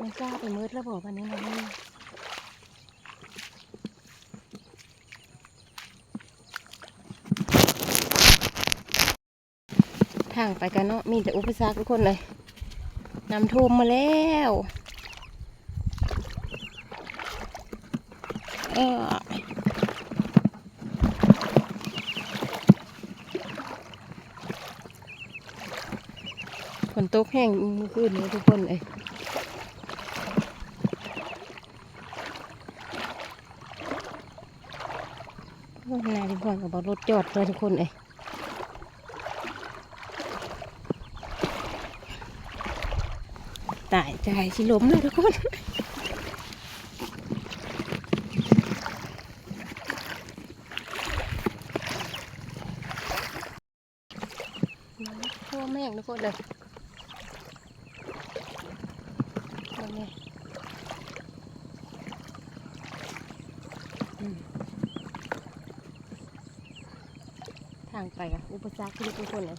ມັນຊາໄປໝົດແລ້ວບໍ່ ບາດນີ້ນະ? ທາງໄປກັນເນາະ ມີແຕ່ອຸປະສັກທຸກຄົນເອີຍ ນ້ຳຖ້ວມມາແລ້ວ ເອີ ຝົນຕົກແຮງມື້ຄືນນີ້ທຸກຄົນເອີຍ. ໂອ້ຍ ນາເພິ່ນພອນກໍບໍ່ລົດຈອດເລີຍທຸກຄົນເອີຍ ຕາຍ ຈາຍ ຊິລົ້ມແລ້ວທຸກຄົນ ໂອ້ ແມ່ງທຸກຄົນເອີຍ ເບິ່ງແດ່ ອືມ ທາງໄປກໍອຸປະສັກຢູ່ທຸກຄົນເອີຍ.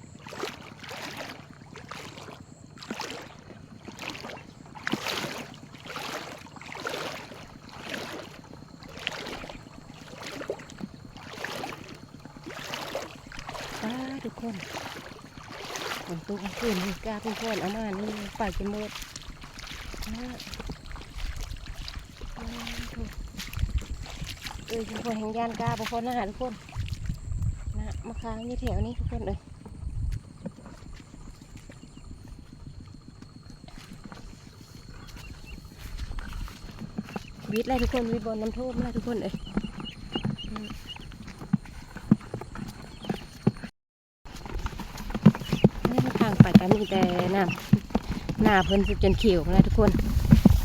ປ້າ ທຸກຄົນ ຝົນຕົກເມື່ອຄືນນີ້ ກ້າເພິ່ນພອນເອົາມານີ້ໄປຈົນໝົດນະ ເອີຍ ເພິ່ນພອນແຮ່ງຢ້ານກ້າບໍ່ພໍໜ້າທຸກຄົນນະ ມາຄ້າງຢູ່ແຖວນີ້ທຸກຄົນເອີຍ. ວິດແລ້ວທຸກຄົນ ວິດບ່ອນນ້ຳຖ້ວມແລ້ວທຸກຄົນເອີຍ ທາງໄປກໍມີແຕ່ນ້ຳ ໜ້າເພິ່ນສຸດຈົນຂຽວແລ້ວທຸກຄົນ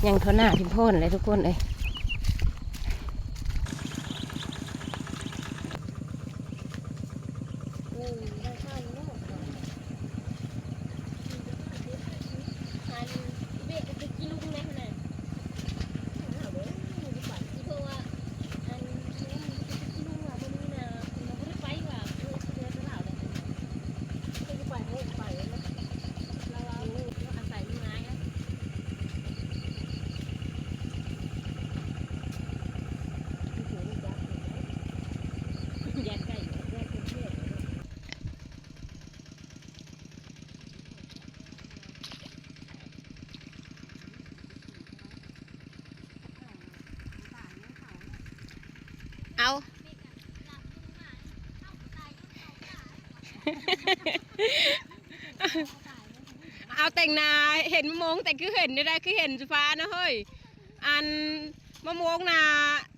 ຍັງທໍ່ໜ້າທິມພອນແຫຼະທຸກຄົນເອີຍ. ເອົາ ເອົາແຕ່ງໜ້າ ເຫັນມະມ່ວງ ແຕ່ຄືເຫັນຢູ່ໃດ ຄືເຫັນຟ້ານະເຮີ້ຍ. ອັນມະມ່ວງນະ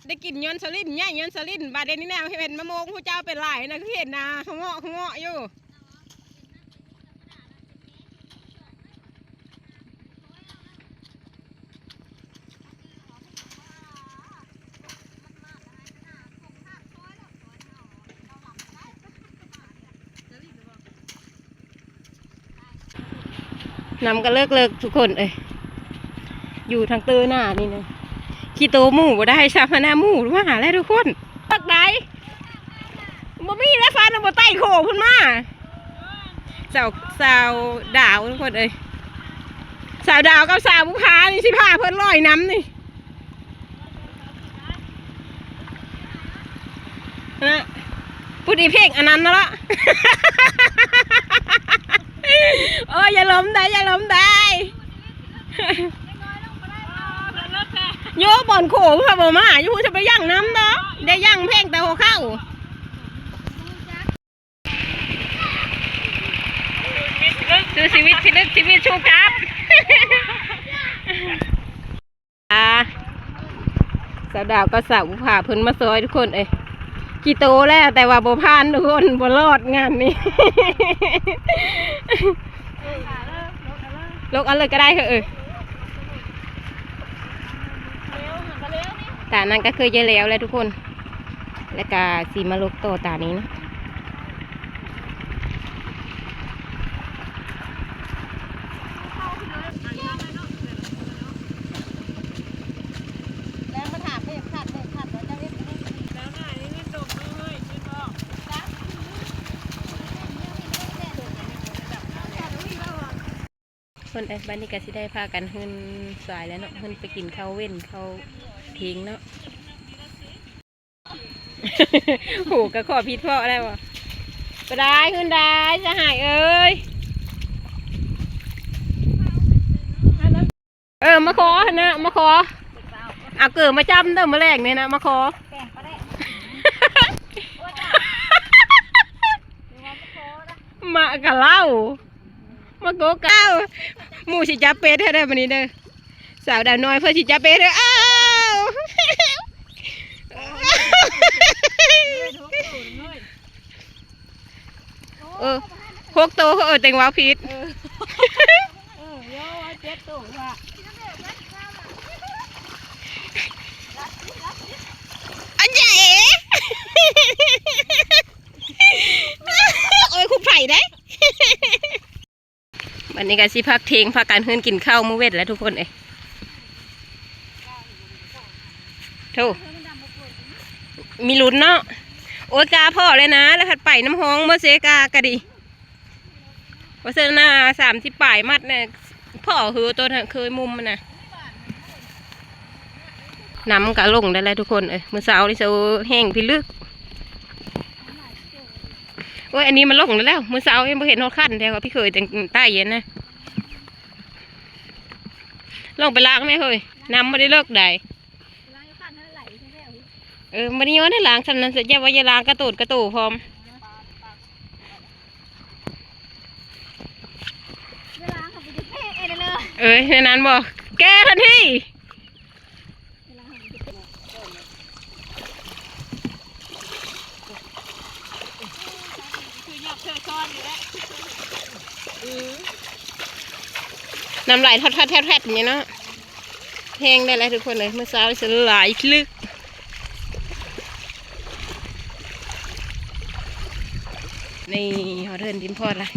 ໄດ້ກິນຍ້ອນສາລິ້ນ ໃຫຍ່ຍ້ອນສາລິ້ນ ບາດດຽວນີ້ນະ ເຫັນມະມ່ວງຜູ້ເຈົ້າເປັນຫຼາຍນະ ຄືເຫັນນະ ຮະເງາະ ຮະເງາະຢູ່. ນ້ຳກໍເລິກໆ ທຸກຄົນເອີຍ ຢູ່ທາງເຕີໜ້ານີ້ນະ ຂີ້ໂຕໝູ່ບໍ່ໄດ້ຊ້ຳຫັ້ນນະ ໝູ່ມາຫາແລ້ວທຸກຄົນ. ບັກໃດ ບໍ່ມີແລ້ວ ຟ້ານຳບໍ່ໄຕ່ໂຂພຸ້ນມາ. ສາວ ສາວດາວ ທຸກຄົນເອີຍ ສາວດາວກັບສາວບຸພານີ້ ຊິພາເພິ່ນລອຍນ້ຳນີ້. ນະ ຜູ້ດີເພງອັນນັ້ນນະລະ ໂອ້ຍ ຢ່າລົມໄດ໋ ຢ່າລົມໄດ໋ ໂຍ ບ່ອນໂຂງເຂົາບໍ່ມາຢູ່ ຈະໄປຍ່າງນຳເນາະ ໄດ້ຍ່າງເພງແຕ່ຫົວເຂົ່າ. ສູ້ຊີວິດ ພິລຶກຊີວິດ ສູ້ກັບ ອ່າ ສາວດາວກັບສາວບຸພາເພິ່ນມາຊ່ອຍທຸກຄົນເອີຍ. ກີ່ໂຕແລ້ວ ແຕ່ວ່າບໍ່ຜ່ານທຸກຄົນ ບໍ່ລອດງານນີ້. ລົກເອົາເລີຍກໍໄດ້ເຮີ້ຍ. ຕານັ້ນກໍຄືຈະແລ້ວແລ້ວທຸກຄົນ ແລ້ວກໍຊິມາລົກຕໍ່ຕານີ້ເນາະ. ເພິ່ນ ເອີ ບາດນີ້ກໍຊິໄດ້ພາກັນຂຶ້ນສາຍແລ້ວເນາະ ຂຶ້ນໄປກິນເຂົ້າເວັນເຂົ້າທ່ຽງເນາະ. ໂຫ ກໍຂໍຜິດເພາະແລ້ວບໍ່ ບໍ່ໄດ້ຂຶ້ນໄດ້ ສະຫາຍເອີຍ. ເອີ ມາຂໍຫັ້ນນະ ມາຂໍ ເອົາເກີມາຈ້ຳເດີ ມື້ແລງນີ້ນະ ມາຂໍ. ມາກະເຫຼົ້າ ມາໂກກະເຫຼົ້າ ໝູ່ຊິຈັບເປັດໃຫ້ໄດ້ບາດນີ້ເດີ. ສາວດາວນ້ອຍເພິ່ນຊິຈັບເປັດເດີ. ອ້າວ ເອີ ຫົກໂຕ ເອີ ແຕ່ງວ່າຜິດ ເອີ ເອີ ເອີ ເຈັດໂຕວ່າ ອັນໃຫຍ່ ໂອ້ຍ ຄຸບໄຜເດ້. ບັດນີ້ກໍຊິພັກທ່ຽງ ພາກັນຂຶ້ນກິນເຂົ້າມື້ເວັນແລ້ວທຸກຄົນເອີຍ. ໂທ້ ມີລຸ້ນເນາະ. ໂອ້ຍ ກາພໍ້ແລ້ວນະ ແລ້ວພັດໄປນ້ຳຫ້ອງເໝິດເຊກາກະດີ. ວ່າຊັ້ນນະ ສາມສິບປາຍມັດນະ ພໍ້ເຫີ ໂຕນັ້ນເຄີຍມຸມມັນນະ. ນ້ຳກໍລົງໄດ້ແລ້ວທຸກຄົນເອີຍ. ມື້ເຊົ້ານີ້ ໂອ້ ແຫ້ງພິລຶກ. ໂອ້ຍ ອັນນີ້ມັນລົງໄດ້ແລ້ວ ມື້ເຊົ້າຍັງບໍ່ເຫັນຮອດຂັ້ນແທ້ ວ່າພີ່ເຄີຍຈັ່ງໄຕ່ຫັ້ນນະ. ລົງໄປລ້າງແມ້ເຮີ້ຍ ນ້ຳບໍ່ໄດ້ເລິກໃດ. ເອີ ບໍ່ໄດ້ຍ້ອນໃຫ້ລ້າງສ່ຳນັ້ນ ຈະວ່າຢ່າລ້າງກະໂຕດກະໂຕພ້ອມ. ເອີຍ ນັ້ນບໍ່ ແກ້ທັນທີ. ນ້ຳໄຫຼແທດໆໆໆ ນີ້ເນາະ. ແຫ້ງໄດ້ແລ້ວທຸກຄົນເອີຍ ມື້ເຊົ້າສະຫຼາຍລຶກ. ນີ້ ຮອດເຮືອນດິນພອດລະ.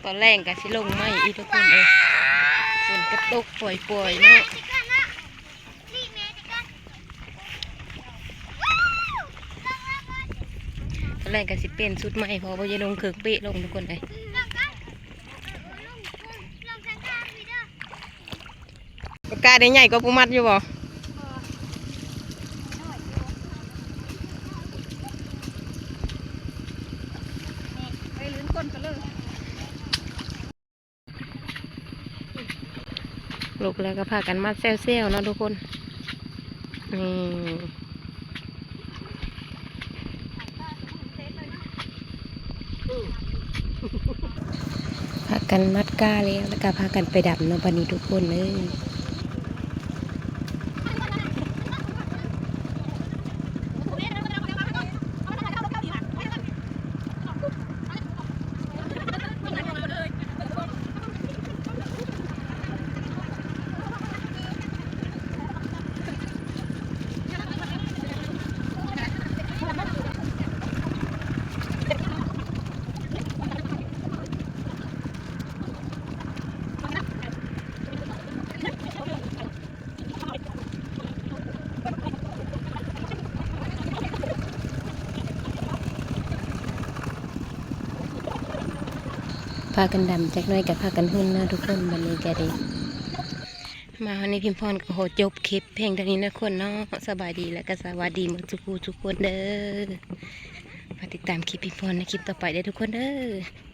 ຕອນແລງກໍຊິລົງໃໝ່ອີກທຸກຄົນເອີຍ ຝົນກໍຕົກປ່ອຍໆເນາະ. ຕອນແລງກໍຊິປ່ຽນຊຸດໃໝ່ ເພາະວ່າບໍ່ຢາກນຸ່ງເຄິ່ງເປະລົງທຸກຄົນເອີຍ. ປາກາໄດ້ໃຫຍ່ກວ່າປູໝັດຢູ່ບໍ່? ໄປລື່ນຄົນໄປເລີຍ. ລຸກແລ້ວກໍພາກັນມັດແຊວໆເນາະທຸກຄົນ. ນີ້ ພາກັນມັດກ້າແລ້ວ ແລ້ວກໍພາກັນໄປດຳເນາະ ບັດນີ້ທຸກຄົນເອີຍ. ພາກັນດຳຈັກໜ້ອຍກໍພາກັນຫຸ່ນເນາະທຸກຄົນ. ບັດນີ້ກໍໄດ້ມາຮອດນີ້ ພິມພອນກໍຂໍຈົບຄລິບພຽງເທົ່ານີ້ນະທຸກຄົນເນາະ. ສະບາຍດີ ແລະກໍສະຫວັດດີໝົດທຸກຜູ້ທຸກຄົນເດີ. ຝາກຕິດຕາມຄລິບພິມພອນໃນຄລິບຕໍ່ໄປເດີທຸກຄົນເດີ.